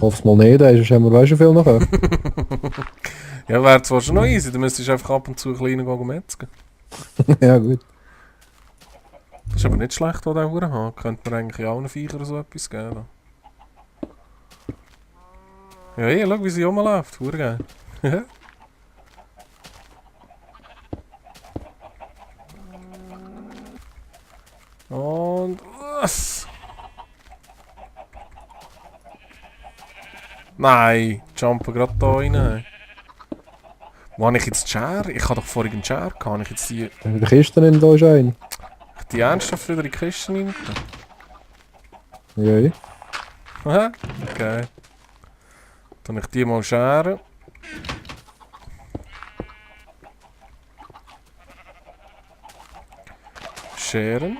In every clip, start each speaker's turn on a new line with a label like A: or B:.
A: Hoff's mal nicht, sonst haben wir weißt du viel noch.
B: Ja, wäre zwar schon noch easy, dann müsstest du einfach ab und zu ein kleiner gehen metzgen.
A: Ja gut.
B: Das ist aber nicht schlecht, was der Huren hat. Könnte man eigentlich auch einen Viecher so etwas geben. Ja, hier, schau, wie sie rumläuft. Huren geil. Und was? Nein, jumpen gerade da rein. Wo habe ich jetzt die Schere? Ich habe doch vorhin einen Schere gehabt. Habe ich jetzt die
A: Die Kiste in da ist ein.
B: ernsthaft wieder in die Kiste rein?
A: Ja.
B: Aha, okay. Dann ich die mal scheren. Scheren.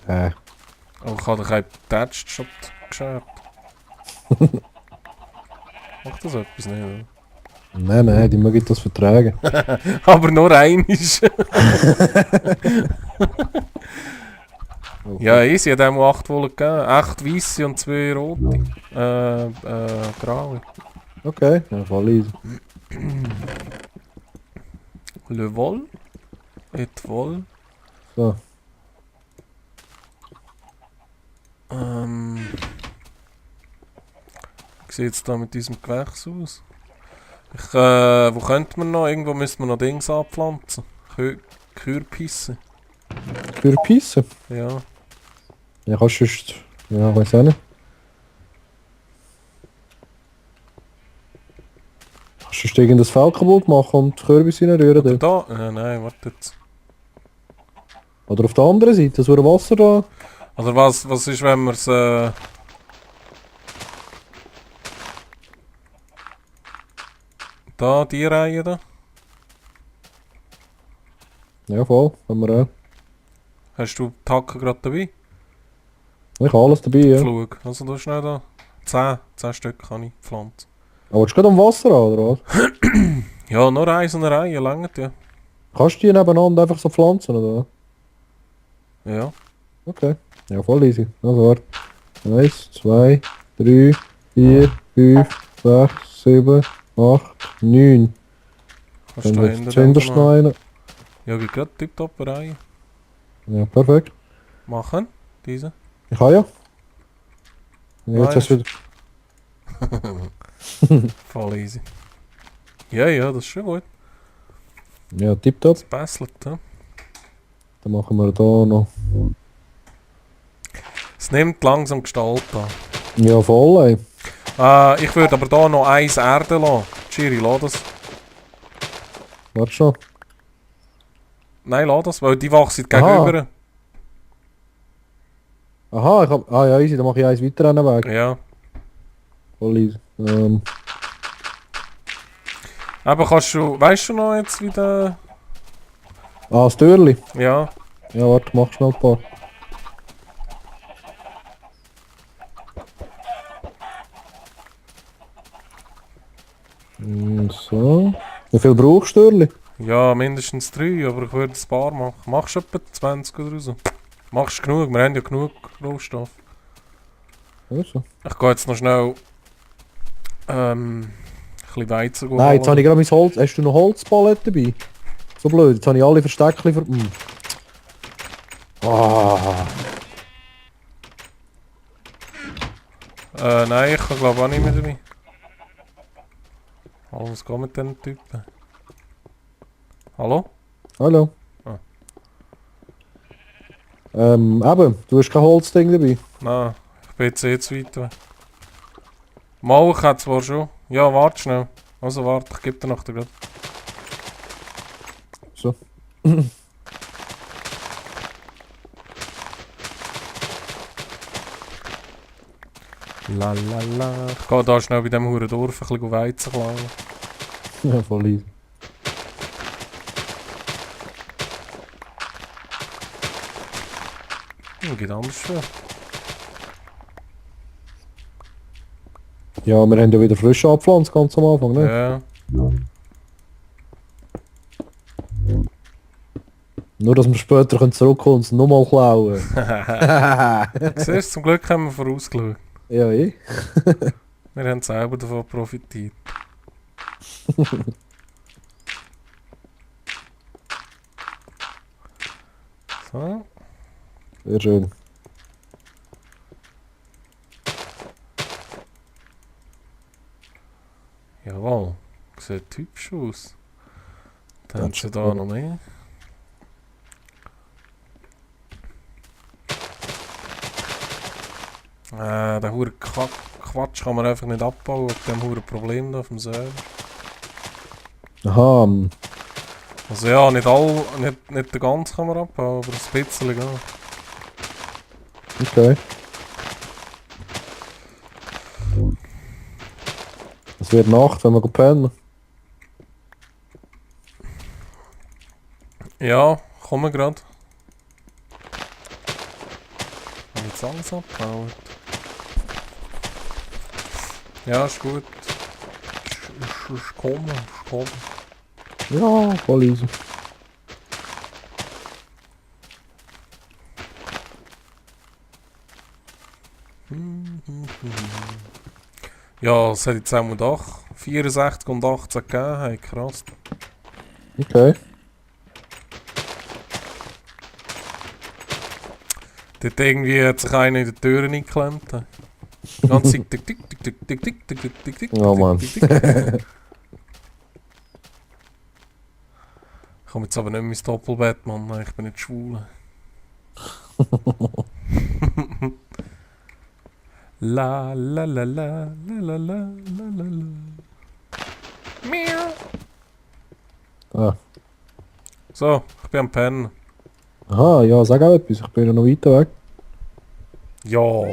B: Oh, ich habe doch einen Attached schon geschert. Macht das etwas nicht, oder?
A: Nein, die mögen das vertragen.
B: Aber nur einisch. Ja, easy, hat auch 8 Wolle gegeben. 8 weisse und 2 rote. Graue.
A: Okay, ja, voll easy.
B: Le vol. Et vol.
A: So.
B: Wie sieht es da mit diesem Gewächs aus? Wo könnte man noch? Irgendwo müsste man noch Dings anpflanzen. Kürpisse.
A: Für Pissen?
B: Ja.
A: Ja, kannst du sonst... Ja, weiß auch nicht. Kannst du sonst irgendein Feld kaputt machen und Kürbis reinrühren
B: Oder
A: dort?
B: da? Nein, warte jetzt.
A: Oder auf der anderen Seite, das würde Wasser da...
B: Oder was ist, wenn wir es... da, die Reihe da?
A: Ja, voll, haben wir auch.
B: Hast du die Hacken gerade dabei?
A: Ich habe alles dabei, ja.
B: Flug. Also du schnell da. 10 Stück kann ich pflanzen.
A: Aber willst du gerade am Wasser an, oder was?
B: Ja, nur eins und eine Reihe, langt ja.
A: Kannst du die nebeneinander einfach so pflanzen, oder was?
B: Ja.
A: Okay. Ja, voll easy. Also warte. 1, 2, 3, 4, 5, 6, 7, 8, 9.
B: Kannst du
A: Dann
B: da
A: wird
B: hinten
A: es hinterst noch einen.
B: Ja, geht gerade tipptopp eine Reihe.
A: Ja, perfekt.
B: Machen. Diese.
A: Ich habe ja. Ja, jetzt hast du wieder...
B: Voll easy. Ja, das ist schon gut.
A: Ja, tipptopp.
B: Das bässelt, ja.
A: Dann machen wir da noch...
B: Es nimmt langsam Gestalt an.
A: Ja, voll, ey.
B: Ich würde aber da noch eins Erde lassen. Chiri, lass das.
A: Warte schon.
B: Nein, lass das, weil die wachsen
A: Aha.
B: gegenüber.
A: Aha, ich hab... Ah ja, easy, dann mache ich eins weiter an den Weg.
B: Ja.
A: Voll easy.
B: Aber kannst du, weißt du noch jetzt wieder...
A: Ah, das Türli.
B: Ja.
A: Ja, warte, mach schnell ein paar. So. Wie viel brauchst du, Türli?
B: Ja, mindestens 3, aber ich würde ein paar machen. Machst du etwa 20 oder so? Machst du genug? Wir haben ja genug Rohstoff.
A: Also.
B: Ich gehe jetzt noch schnell... ein bisschen Weizen
A: Nein, jetzt
B: holen.
A: habe ich gerade mein Holz... Hast du noch Holzpalette dabei? So blöd, jetzt habe ich alle Versteckchen ver... Ah.
B: Nein, ich kann glaube auch nicht mehr dabei. Hallo, was geht mit diesen Typen? Hallo?
A: Hallo.
B: Ah.
A: Eben, du hast kein Holzding dabei.
B: Nein, ich bin jetzt zu weit weg. Mal, ich hätte zwar schon. Ja, warte schnell. Also warte, ich gebe dir noch gerade.
A: So.
B: Lalala. Ich gehe da schnell bei diesem Huren Dorf ein bisschen Weizen klauen.
A: Ja, voll easy.
B: Geht anders schon.
A: Ja, wir haben ja wieder frisch angepflanzt, ganz am Anfang, ne?
B: Ja.
A: Nur, dass wir später zurückkommen und es nochmal klauen.
B: Siehst du, zum Glück haben wir vorausgeschaut.
A: Ja, eh.
B: Wir haben selber davon profitiert. So.
A: Sehr schön.
B: Jawohl. Sieht hübsch aus. Dann haben
A: Das
B: sie
A: ist
B: da
A: cool.
B: noch mehr. Den hure Quatsch kann man einfach nicht abbauen, wegen dem hure Problem da auf dem Server.
A: Aha,
B: Also ja, nicht den ganzen kann man abbauen, aber ein bisschen, ja.
A: okay. Es wird Nacht, wenn wir pennen.
B: Ja, kommen grad. Habe ich jetzt alles abgebaut? Ja, ist gut. Ist kommen, ist kommen.
A: Ja, voll easy.
B: Ja, es hat jetzt auch mal doch 64 und 18 gegeben, hey, krass.
A: Okay.
B: Dort irgendwie hat sich einer in der Tür eingeklemmt. Die ganze Zeit tick tick tick tick tick tick tick tick tick tick
A: Oh Mann.
B: tick tick tick. Ich komme jetzt aber nicht mehr ins Doppelbett, Mann. Nein, ich bin nicht schwul. La la la la la la la la la la. Miau.
A: Ah.
B: So, ich bin am Pennen.
A: Aha, ja, sag auch etwas. Ich bin ja noch weiter weg.
B: Ja.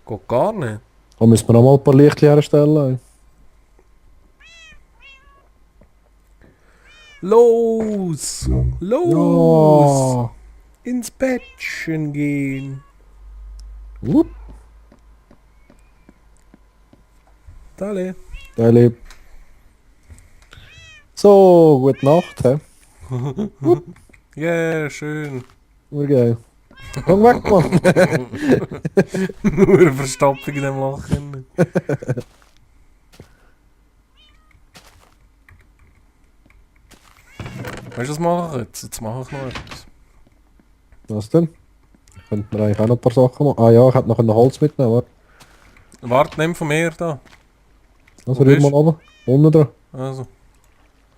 B: Geht gar nicht.
A: Da müssen wir noch mal ein paar Lichtchen herstellen.
B: Los! Los!
A: Ja.
B: Ins Bettchen gehen.
A: Wupp.
B: Dale.
A: Geil. So, gute Nacht. He.
B: Yeah, schön.
A: Nur geil. Komm weg, Mann.
B: Nur eine Verstopfung in dem Loch. Weißt du, was mache ich jetzt? Jetzt mache ich noch etwas.
A: Was denn? Könnten wir eigentlich auch noch ein paar Sachen machen. Ah ja, ich hätte noch ein Holz mitnehmen. Warte.
B: Warte, nimm von mir da.
A: Also
B: Wo
A: rühr
B: bist
A: mal runter. Unten dran.
B: Also.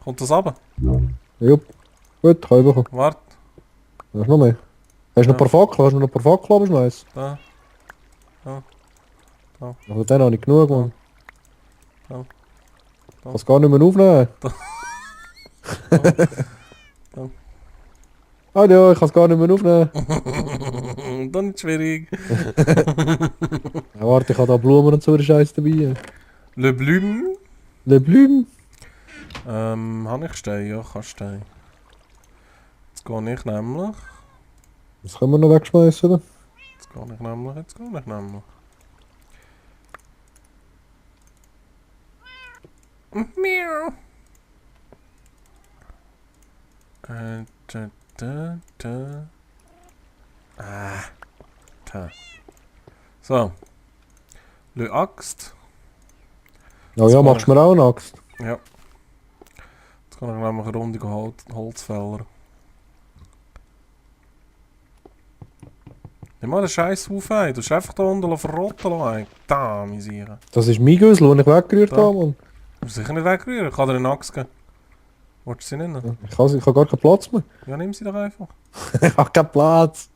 B: Kommt das runter?
A: Jupp. Gut, kann ich bekommen.
B: Warte.
A: Hast du noch mehr? Hast du noch ein paar Fackeln? Hast du noch ein paar Fackeln abschmeißen?
B: Da.
A: Also den habe ich genug, Mann.
B: Da.
A: Ich kann es gar nicht mehr aufnehmen.
B: Da.
A: Ah ja, ich kann es gar nicht mehr aufnehmen.
B: Dann ist schwierig.
A: Ja, warte, ich habe da Blumen und so einen Scheiß dabei.
B: Le Blume.
A: Le Blumen.
B: Habe ich Stein? Ja, ich habe Stein. Jetzt gehe ich nämlich.
A: Das können wir noch wegschmeißen, oder?
B: Jetzt gehe ich nämlich. Miau. Da. Ah. Da. So. Le Axt.
A: Ja,
B: Das
A: ja,
B: kann
A: machst du mir auch eine Axt?
B: Ja. Jetzt kann ich nämlich eine Runde Holzfäller. Nimm mal den Scheiß auf, ey. Du hast einfach da unten verrotten lassen. Da, Misiere.
A: Das ist mein Güssel, den ich weggerührt
B: Da.
A: habe, Mann.
B: Du musst sicher nicht wegrühren. Ich kann dir eine Axt geben. Wolltest du sie nehmen?
A: Ich habe gar keinen Platz mehr.
B: Ja, nimm sie doch einfach.
A: Ich habe keinen Platz.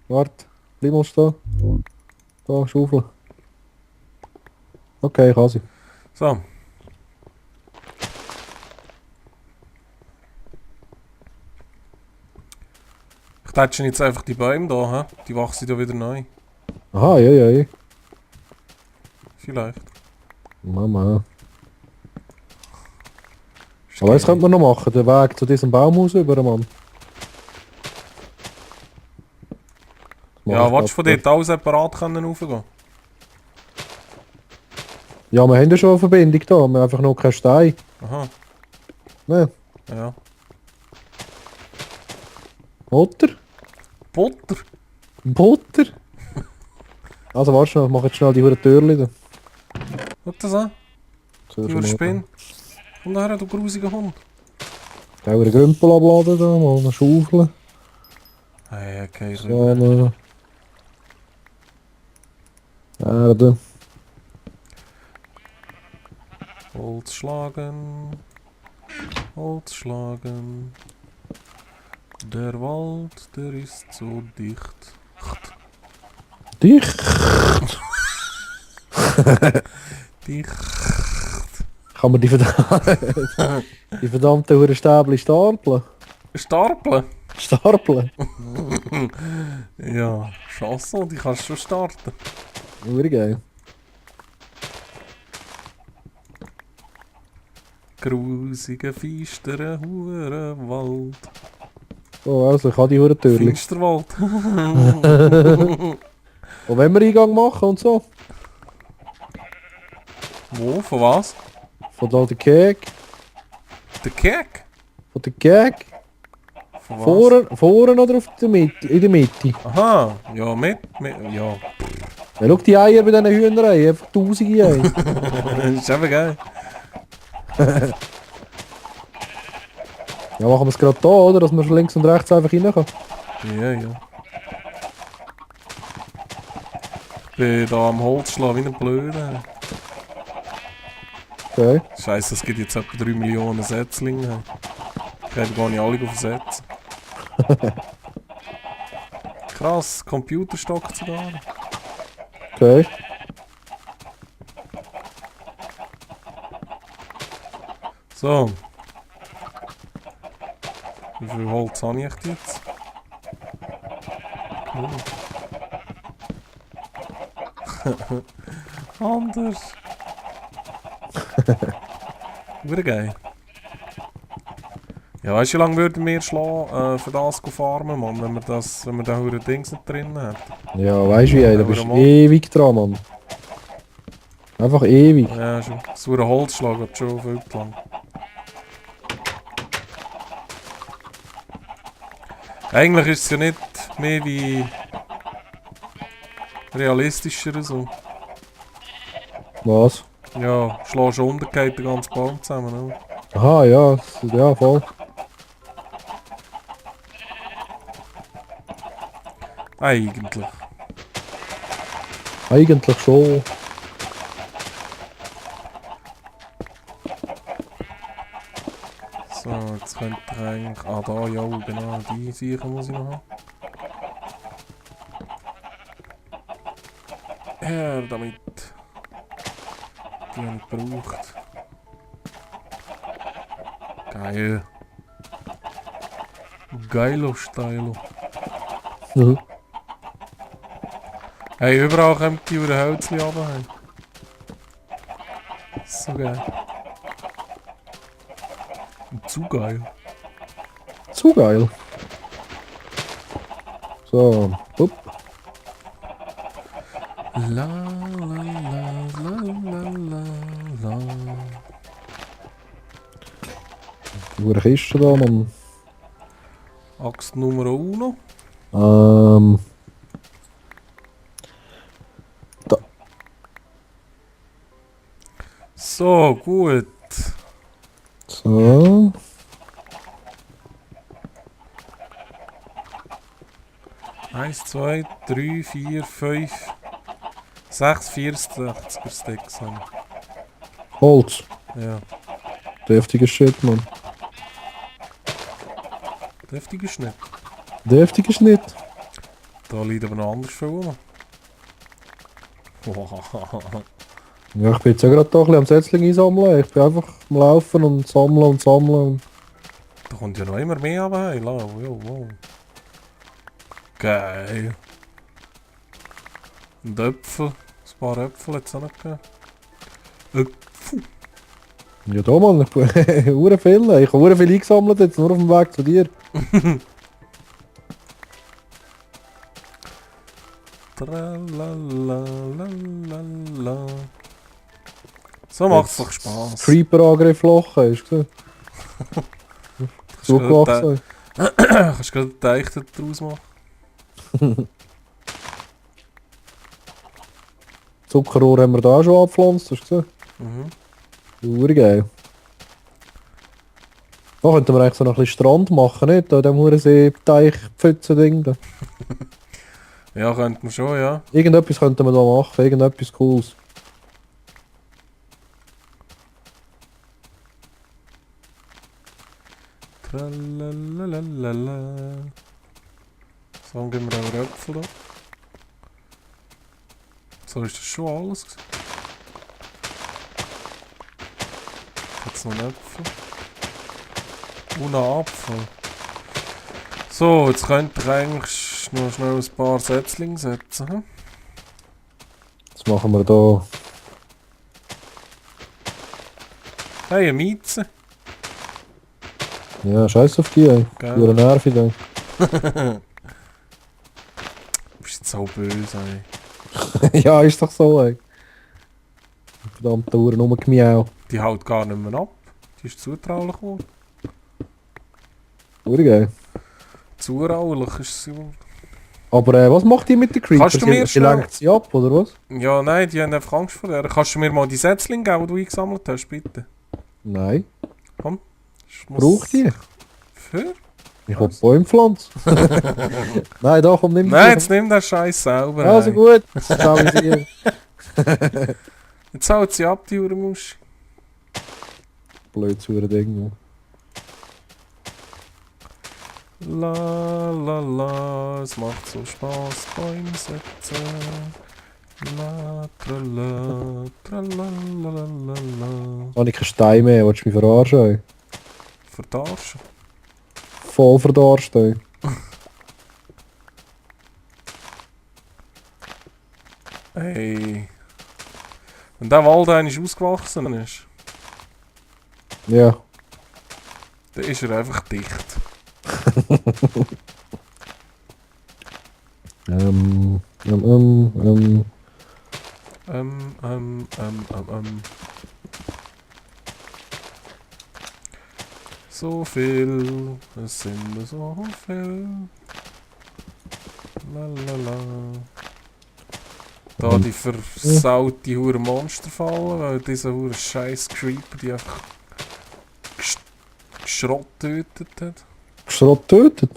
A: Warte, bleib mal stehen. Da, Schaufel. Okay, ich habe sie.
B: So. Ich tätsche jetzt einfach die Bäume da, he? Die wachsen da wieder neu.
A: Aha, ja.
B: Vielleicht.
A: Mama.
B: Ist
A: Aber was
B: geil.
A: könnte man noch machen? Den Weg zu diesem Baumhaus über, Mann.
B: Ja, willst du von dort alles separat können raufgehen?
A: Ja, wir haben ja schon eine Verbindung da, wir haben einfach noch keinen Stein.
B: Aha,
A: Ne?
B: ja.
A: Butter?
B: Butter?
A: Butter? Also warte schnell, mach jetzt schnell die verdammten Türchen da.
B: Schau das an.
A: Zuerst
B: Die
A: mal
B: Spinne. Komm daher, du grusiger Hund.
A: den einen Grümpel abladen da, mal eine Schaufel.
B: Hey, okay,
A: Sahne. Erde.
B: Holz schlagen. Holz schlagen. Der Wald, der ist so dicht.
A: Dich.
B: Dicht.
A: Kann man die die verdammten Hurenstäbchen stapeln?
B: Stapeln?
A: Stapeln?
B: Ja, Chance, die kannst du schon starten.
A: Hure geil.
B: Grusiger, feisterer Hurenwald.
A: So, also ich habe die Hurentürchen.
B: Finsterwald.
A: Und wenn wir Eingang machen und so?
B: Wo? Von was?
A: Von da der Keg?
B: Der Kek?
A: Von der Keg?
B: Von was?
A: Vorne oder auf der Mitte? In der Mitte?
B: Aha, ja, ja.
A: Ja, schau die Eier bei diesen Hühnereien, einfach tausende Eier.
B: Das ist eben geil.
A: Ja, machen wir es gerade da, oder? Dass man schon links und rechts einfach rein kann.
B: Ja, ja. Ich bin da am Holz schlagen wie ein Blöder.
A: Okay.
B: Scheiße, es gibt jetzt etwa 3 Millionen Setzlinge. Ich kann gar nicht alle aufsetzen. Krass, Computerstock sogar.
A: Okay.
B: So. Wie viel Holz habe ich jetzt? Anders. Wieder geil. Ja, weißt du, wie lange würden wir schlagen, für das zu farmen, Mann, wenn wir da hure Dings nicht drin hätten?
A: Ja, weißt du wie, ey, da
B: Ja,
A: bist du
B: mal.
A: ewig dran, Mann. Einfach ewig.
B: Ja, schon. So ein Holzschlag hat schon viel zu lang. Eigentlich ist es ja nicht mehr wie realistischer so.
A: Was?
B: Ja, schlägst du unter, geht der ganze Baum zusammen. Oder?
A: Aha, ja, ja, voll.
B: Eigentlich.
A: Eigentlich schon.
B: So, jetzt könnte ich eigentlich... Ah, da, ja, genau, die Sicher muss ich noch haben. Her damit. Die habe ich gebraucht. Geil. Geilo Stylo.
A: Mhm.
B: Hey, überall kommt die über Hölzchen runter. Hey. So geil. Und zu geil.
A: Zu geil. So, upp.
B: La la la la la la.
A: Wo eine Kiste da, Mann.
B: Axt Nummer 1.
A: Da.
B: So, gut.
A: So.
B: Eins, zwei, drei, vier, fünf, 6 64er Sticks haben
A: Holz.
B: wir. Ja,
A: Deftiger Shit, Mann.
B: deftiger Schnitt.
A: Deftiger Schnitt.
B: Da liegt aber noch anders viel rum.
A: Ja, ich bin jetzt ja gerade da ein bisschen am Setzling einsammeln. Ich bin einfach am Laufen und sammeln und sammeln. Und
B: Da kommt ja noch immer mehr runter. Hey, wow, wow. Geil. Und Äpfel. Ein paar Äpfel hat es auch noch gegeben. Äpfel.
A: ja, da, Mann. Ich bin hure viel. Ich habe hure viel eingesammelt jetzt, nur auf dem Weg zu dir.
B: Tralalalala. So macht's doch Spaß.
A: Creeper-Angriff Lochen, hast du gesehen? Zugewachsen.
B: Kannst du gerade einen Teich daraus machen?
A: Zuckerrohr haben wir da auch schon abgepflanzt, hast du gesehen?
B: Mhm.
A: Geil. Da könnten wir eigentlich so noch ein bisschen Strand machen, nicht? Da in dem Hurensee, Teich, Pfützen-Ding da.
B: Ja, könnte man schon, ja.
A: Irgendetwas könnten wir da machen, irgendetwas Cooles.
B: Tralalalala. So, dann geben wir auch Äpfel da. So ist das schon alles gewesen. Jetzt noch einen Äpfel. Und einen Apfel. So, jetzt könnte ich eigentlich noch schnell ein paar Setzlinge setzen. Hm?
A: Das machen wir da.
B: Hey, eine Mieze.
A: Ja, scheiß auf die, ey.
B: Gell?
A: Pure Nerven, ey.
B: Du bist jetzt so böse, ey.
A: Ja, ist doch so, ey. Verdammte Uhr rumgemiau.
B: Die haut gar nicht mehr ab. Die ist zutraulich geworden.
A: Geil.
B: Zutraulich ist sie wohl.
A: Aber was macht die mit den Creepers?
B: Kannst du mir
A: Die
B: schnell-
A: lenkt sie ab, oder was?
B: Ja, nein, die haben einfach Angst vor der. Kannst du mir mal die Setzlinge geben, die du eingesammelt hast, bitte?
A: Nein.
B: Ich muss-
A: Braucht die?
B: Für?
A: Ich hab Bäume pflanzen. Nein, da kommt nicht
B: Nein, jetzt nimm den Scheiß selber.
A: Also
B: ey.
A: gut, schau ich dir.
B: Jetzt haut sie ab, die Uhrenmusch.
A: Blöd zu Ding.
B: La la la, es macht so Spaß beim Setzen. La trala, tralalalala.
A: Habe ich keinen Stein mehr, willst du mich verarschen? Ey?
B: Verdarschen.
A: Voll verdarscht, ey.
B: Hey. Wenn der Wald einmal ausgewachsen ist,
A: Ja.
B: dann ist er einfach dicht.
A: Ähm, ähm, ähm, ähm.
B: Ähm, ähm, ähm, ähm, ähm. So viel, es sind so viel. Lalala. Da die versaute hure Monster fallen, weil diese hure scheiß Creeper die einfach Schrott tötet hat.
A: Schrott tötet.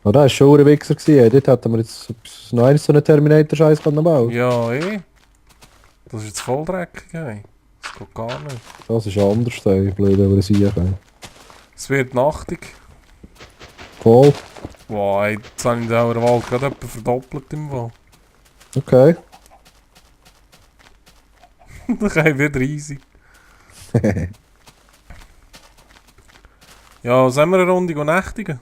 A: Oh, das war schon ein Wichser gewesen, ey. Dort hätten wir jetzt noch eins so einen Terminator-Scheiß bauen.
B: Ja, eh. Das ist jetzt voll dreckig, ey. Das geht gar nicht.
A: Das ist anders, ey. Blöd, aber sie ey.
B: Es wird nachtig.
A: Voll.
B: Wow, ey, jetzt habe ich den Wald gerade etwa verdoppelt im Wald.
A: Okay.
B: Dann kann ich wieder riesig. Ja, sollen wir eine Runde nächtigen?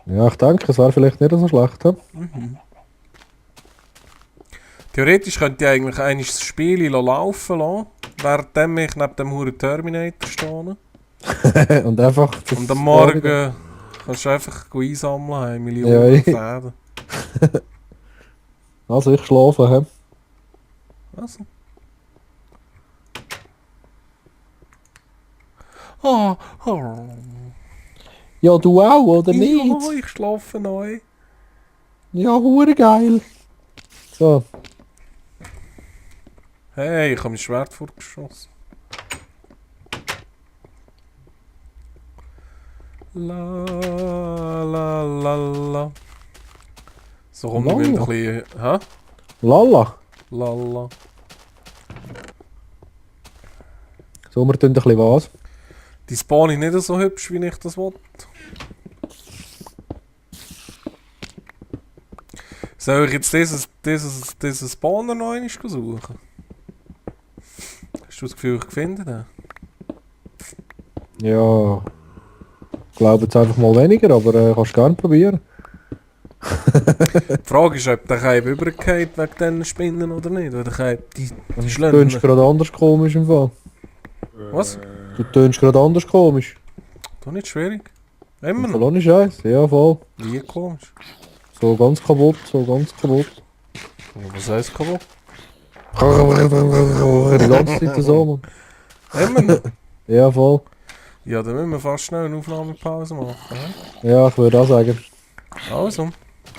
A: Ja, ich denke, es wäre vielleicht nicht so schlecht. He?
B: Mhm. Theoretisch könnte ich eigentlich das Spiel laufen lassen, während ich neben dem Huren Terminator stehe.
A: Und einfach...
B: Und am Morgen kannst du einfach einsammeln, haben Millionen
A: Ja, ich-
B: Fäden.
A: Also ich schlafe, hä?
B: Also. Oh, oh.
A: Ja, du auch, oder
B: Ja,
A: nicht?
B: ich schlafe neu.
A: Ja, hure geil. So,
B: Hey, ich habe mein Schwert vorgeschossen. La la la la. So komm, wir müssen ein bisschen... Hä?
A: lala.
B: Lala.
A: So, wir tun ein bisschen was.
B: Die Spawn ist nicht so hübsch, wie ich das will. Soll ich jetzt diesen Spawner noch einmal suchen? Hast du das Gefühl, ich finde den?
A: Ja. Ich glaube jetzt einfach mal weniger, aber kannst gerne probieren.
B: Die Frage ist, ob der Keib übergeht wegen diesen Spinnen oder nicht. Weil der Keib, die
A: Du
B: Schländen.
A: tönst gerade anders komisch im Fall.
B: Was?
A: Du tönst gerade anders komisch.
B: Doch nicht schwierig. Immer
A: Voll
B: noch.
A: ohne Scheiß. Ja, voll.
B: Wie komisch.
A: So ganz kaputt, so ganz kaputt.
B: Was heisst kaputt?
A: Die ganze Zeit so, Mann.
B: Immer noch.
A: Ja, voll.
B: Ja, dann müssen wir fast schnell eine Aufnahmepause machen. Hä?
A: Ja, ich würde auch sagen.
B: Also,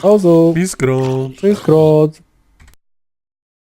A: Also,
B: bis grad.
A: bis grad.